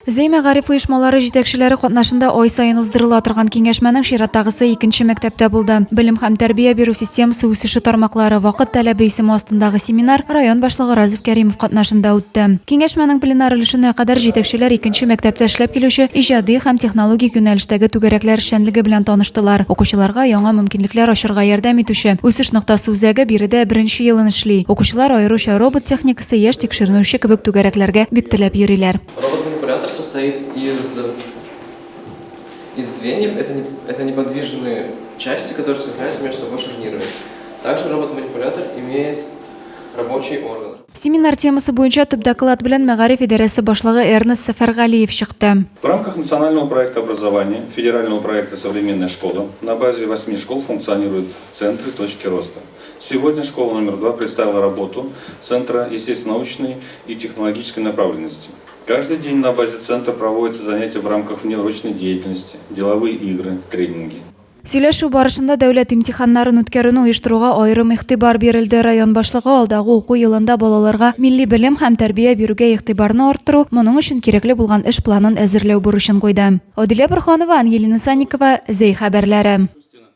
Зәй мәгариф оешмалары җитәкчеләре катнашында ай саен уздырыла торган киңәшмәнең чираттагысы икенче мәктәптә булды. Белем һәм тәрбия бирү системасы үсеше тармаклары, вакыт таләбе исеме астындагы семинар район башлыгы Разиф Кәримов катнашында үтте. Киңәшмәнең пленар өлешенә кадәр җитәкчеләр икенче мәктәптә эшләп килүче иҗади һәм технологик юнәлештәге түгәрәкләр эшчәнлеге белән таныштылар. Укучыларга яңа мөмкинлекләр ачырга ярдәм итүче Үсеш ноктасы үзәге биредә беренче елын эшли. Укучылар аеруча робот техникасы, яшь тикшеренүче кебек түгәрәкләргә бик теләп йөриләр. Робот-манипулятор состоит из, из звеньев, это, не, это неподвижные части, которые скрепляются между собой шарнирами. Также робот-манипулятор имеет рабочий орган. Семинар темасы буенча төп доклад белән мәгариф идарәсе башлыгы Эрнест Сәфәргалиев чыкты. В рамках национального проекта образования, федерального проекта «Современная школа» на базе восьми школ функционируют центры «Точки роста». Сегодня школа номер два представила работу Центра естественно-научной и технологической направленности. Каждый день на базе центра проводятся занятия в рамках внеурочной деятельности, деловые игры, тренинги. Сөйләшү барышында дәүләт имтиханнарын үткәрүне оештыруга аерым игътибар бирелде. Район башлыгы алдагы уку елында балаларга милли белем һәм тәрбия бирүгә игътибарны арттыру, моның өчен кирәкле булган эш планын әзерләү бурычын куйды. Адилә Борһанова, Ангелина Санникова, Зәй хәбәрләре.